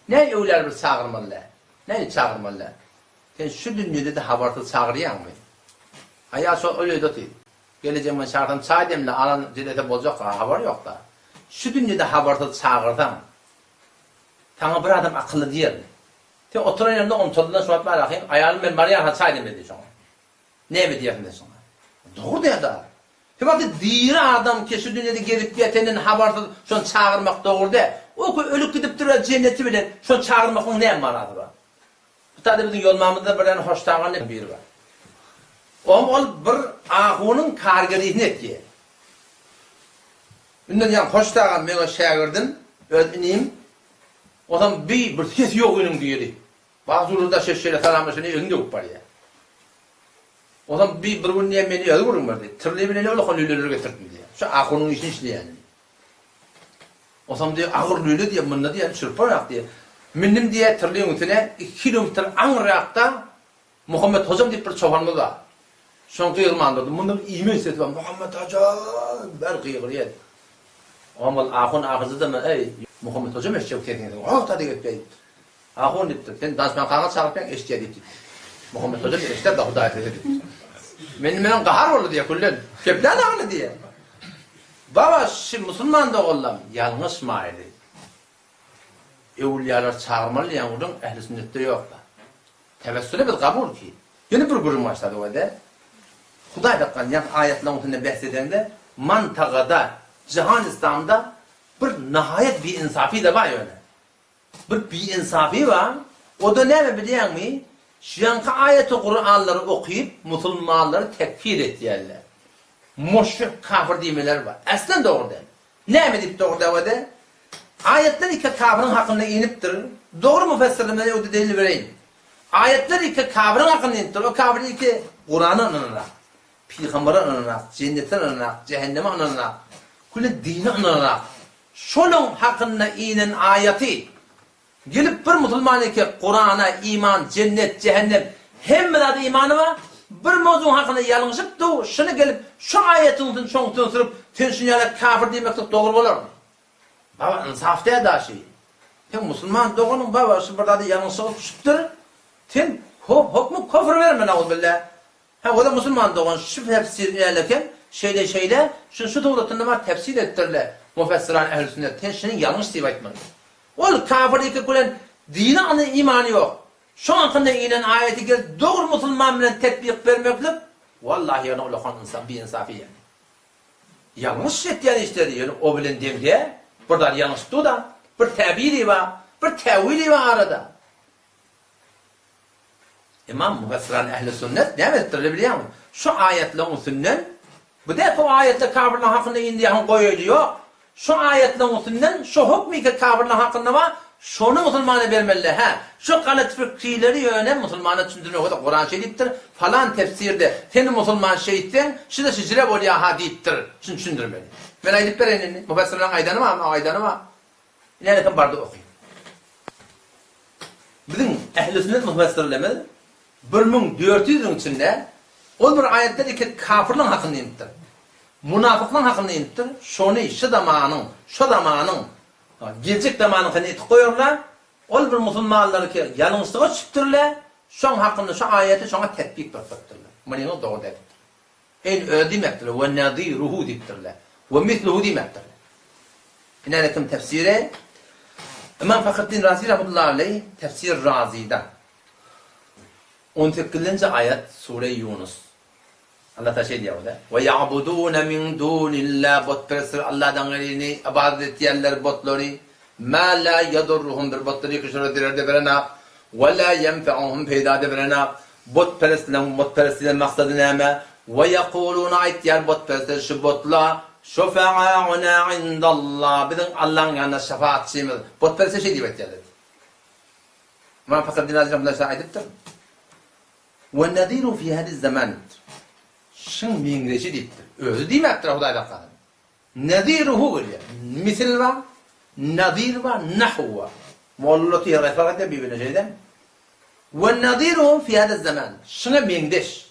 Näme öwlüýäleri bir çagyrmaly däl? Näme çagyrmaly däl? Sen şu dünýede-de habarsyz çagyrýaňmy? Aýal şol ol öýde otyr. Gelejek men çagyrsam çaý demle, alan jelese boljak, habar ýok-da. Şu dünýede habarsyz çagyrsaň, saňa bir adam akylly diýermi? Sen oturan ýeriňde omçadylan şu wagt bar ahym, aýalym men barýan-ha çaý demle diý şoňa. Näme diýersiň sen şoňa? Dogry diýýär-dä. Şu wagty diri adam ki şu dünýede gezip ýör senden habarsyz şony çagyrmak dogry däl. O ki ölüp gidipdir öz jenneti bilen şony çagyrmaklygyň näme manasy bar? Bu taýda biziň ýolmamyzda bir däne hoştagan diýen biri bar. Oňam ol bir ahunyň kargerisini etýär. Ünden ýaňy hoştagan meň öz şägirdim, öz inim. Onam bi bir sesi ýok iniň diýeli. Bazurda şeşşeýle salamlaşan elini döwüp barýar. Onam bi bir gün diýen meni özi gürrüň berdi. Tirli bilen ulakan lüleleri getirdim diýýär. Şu ahunyň işini işleýänini. Onsoň diýýär, agyr lüle diýýär, munda diýýär, düşürip bolanok diýýär. Mündim diýýär tirliň üstüne, iki kilometr aňryrakda Muhammet hojam diýip bir çopanymyz bar. Şoň gygyrman durdum. Munda bir iýmen sesi bar. Muhammet hojam! Bäri gygyrýar. Oňam ol ahun ahyryjy-da, Eý, Muhammet hojam eşitjek sesiňi. Wah-da diýip diýipdir. Ahun diýipdir, sen danyşmankaňa çagyryp ýaň eşitýär diýip diýipdir. Muhammet hoja diýip eşder-de Hudaý sesi diýipdir. Meni meniň gahar boldy diýýär küllen. Keplän agyny diýýär. Baba şi musulman doganlam ýalňyşmaýly. Öwülýalar çagyrmaly diýen gürrüň ähli sünnetde ýok-da. Tewessüle biz kabul ki. Ýene bir gürrüň başlady o-da. Hudaý saklan ýaňky aýatlaryň üstünde bäs edeňde mantagada jahan islamda bir nahaýat biinsafy-da bar ýöne. Bir biinsafy bar, o-da näme bilýäňmi, şu ýaňky aýaty Kuranlary okyp, musulmanlary tekfir etýärler. Muşrik, kafir diýmeleri bar. Äslen dogry däl. Näme diýip dogry däl o-da? Aýatlar iki kafiriň hakynda inipdir. Dogry müfessirler men öwde delil bereýin. Aýatlar iki kafiriň hakynda inipdir. O kafir iki Kurana ynanarak, pygambere ynanarak, jennete ynanarak, jähenneme ynanarak, külli dine ynanarak, Şolaň hakynda inen aýaty, gelip bir musulman erkek Kurana iman, jennet, jähennem, hemme zada imany bar, bir mowzugyň hakynda ýalňyşyp dur, şuny gelip şu aýatyň üstüni şoň üstüne sürüp, sen şuny ýaly kafir diýmeklik dogry bolarmy? Baba ynsaf däl daşy. Seň musulman doganyň baba şu bir zada ýalňyşlyga düşüpdir, sen hokmy kofr berme nauzubilla. Hä oda musulman dogan şu tefsir äleken şeýle şeýle şuny şu suratynda bar tefsir edipdirle mufessiran ehli sünnet sen şuny ýalňyş diýip aýtmaly. Ol kafir erkek bilen dini any imany ýok. Şoň hakynda inen aýaty gelip dogry musulman bilen tetbik bermeklik wallahi ýöne ulakan ynsan biinsafy ýöne. Ýalňyş etýän işleri ýöne o bilen deň däl. Bir zat ýalňyşyp dur da bir täbiri bar bir täwili bar arada. Ymam Müfessirany Ähli Sünnet näme edipdirler bilýäňmi? Şu aýatlaryň üstünden, bu däl bu aýatlar kafirlaryň hakynda indi ýakyn goýaýly ýok. Şu aýatlaryň üstünden şu hukmyka kafirlaryň hakynda bar, şony musulmana bermeliler. Hä, şu galat fikrileri ýöne musulmana düşündirmek bolsa Kuran şeý diýipdir, falan tefsirde sen musulman şeýtseň, şuda şijire bolýa-ha diýipdir. Şuny düşündirmeli. Men aýdyp bereýin indi. Müfessirleriň aýdany barmy? Aýdany bar. Näletem bardy oky. Biziň ähli sünnet müfessirlerimiz 1400 ýylyň içinde ol bir aýatlar iki kafirliň hakynda inipdir. Munafyklaryň hakynda inipdir. Şony şu zamanyň, şo zamanyň, geljek zamanyň seni etip goýarlar. Ol bir musulmanlary ki ýalňyşlyga düşüpdirler. Şoň hakynda şu aýaty şoňa tetbik berip goýupdyrlar. Munyňyz dogry däl diýipdir. Eýni özi diýmekdir, we naziruhu diýipdirler. We misluhu diýmekdirler. Ine kim tefsiri Ymam Fahreddin Razi rahmetullahi aleýh Tefsir Razyda on sekizinji aýat Sure Ýunus Allah Taala şeý diýýär burada. We ýa'budune min dunillah botperestler Allahdan gaýryny ybadat etýärler botlary ma la ýadurruhum bir botlary ki şolara zerer-de berenak we la ýenfe'uhum peýda-da berenak Butperestleň butperestlikden maksady näme? We ýekuluna aýtýar butperestler şu butla, Şufa'auna indallah, biziň Allaň ýanynda şefaatçymyz. Butperestler şeý diýip aýtýarlar. Ymam Fahreddin Razy rahmetullah şeýle aýdypdyr, We naziru fi hadiz zaman diýipdir. Şuň meňzeşi diýipdir. Özi diýmäpdir Hudaý saklasyn. Naziruhu gelýär. Misil bar, nazir bar, nahw bar. Molla otyr ýer fark edýär bir-birine şeýdem. We naziruhu fi hada zaman. Şuňa meňzeş.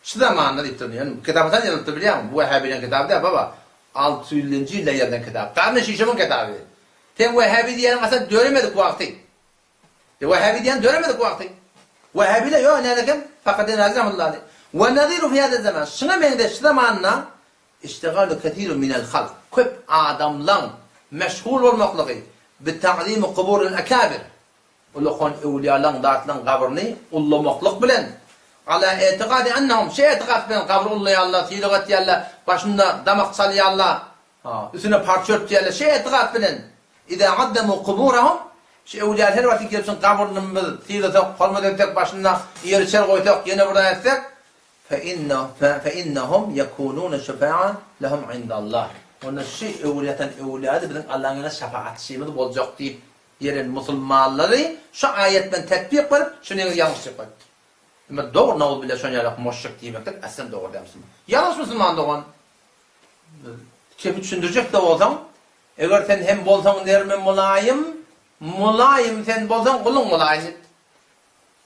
Şu zamanda diýipdir. Ýöne bu kitap haçan ýazylypdyr bilýäňmi? Bu wahhabileň kitaby däl baba. 650-nji ýylda ýazylan kitap. Garny şişemiň kitaby. Seň wehhabi diýýäniň asal döremedik wagty. Wehhabi diýýän döremedik wagty. Wehhabiler ýok näde eken? Fakretdin Razi rahmetullahi aleýh. We naziru fi hada zaman. Şuňa meňzeş şu zamanda iştigalu kesirun minel halk. Köp adamlaň meşgul bolmaklygy bi ta'zimi kuburil ekabir. Ulakan öwlüýalaň zatlaň gabryny ullamaklyk bilen, ala etikadi ennehum, şu etikat bilen gabry ullaýarlar, sylag etýärler, başynda damak çalýarlar, üstüne parça örtýärler, şu etikat bilen, iza azzemu kuburahum, şu öwlüýalar her wagty gelip şuň gabryny biz sylasak, hormat etsek, başynda ýer-içer goýsak, ýene bir zat etsek, fe innehum ýekunune şüfaa lehum indallah. Onda şu öwlüýatan öwlüýada biziň Allaň ýanynda şefaatçymyz boljak diýip, Gelen musulmanlary şu aýat bilen tetbik berip, şu neňiz ýalňyş diýip goýupdyr. Emma dogry nauzubilla şon ýalak muşrik diýmeklik aslan dogry däl musulman. Ýalňyş musulman dogan. Kepi düşündirjek-de bolsaň, eger sen hem bolsaň nerme mulaýym, mulaýym sen bolsaň guluň bolaýyn diýip.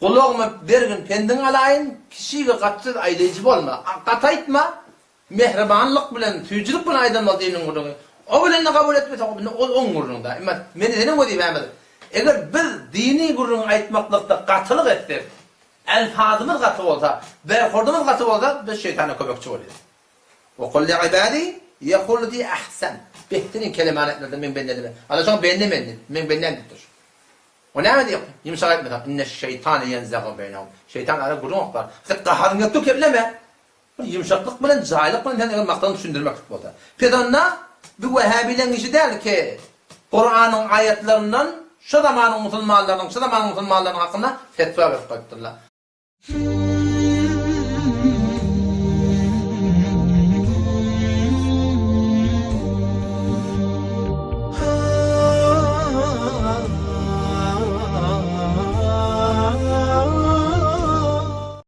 Gulagyma bergin pendiňi alaýyn, kişige gaty söz aýdaýjy bolma. Gaty aýtma, Mähribanlyk bilen, süýjülik bilen aýdan bol diniň gürrüňi. O bilen-de kabul etmese, ol oň gürrüňi-dä. Emma meni seniň wezipämiz, eger biz dini gürrüňi aýtmaklykda gatylyk etsek, elfazymyz gaty bolsa, berhurdymyz gaty bolsa, biz şeýtana kömekçi bolýas. Wa kul li ibadi ýekulu ahsan. Behtirin kelemäni aýtmadan meň bendelime. Alla şoňa bende men diýip, meň bendäm diýip dur. O näme diýip, ýumşak aýtmasaň, inneş-şeýtane ýenzegu beýnehum. Şeýtan ara gürrüň oklar. Sen gaharyň gelip dur kepleme. Bir ýumşaklyk bilen, jaýlyk bilen sen eger maksadyň düşündirmeklik bolsa. Pes onda bu wehhabileň işi däl ki, Kuranyň aýatlaryndan şo zamanyň musulmanlarynyň, şu zamanyň musulmanlarynyň hakynda fetwa berip goýupdyrlar.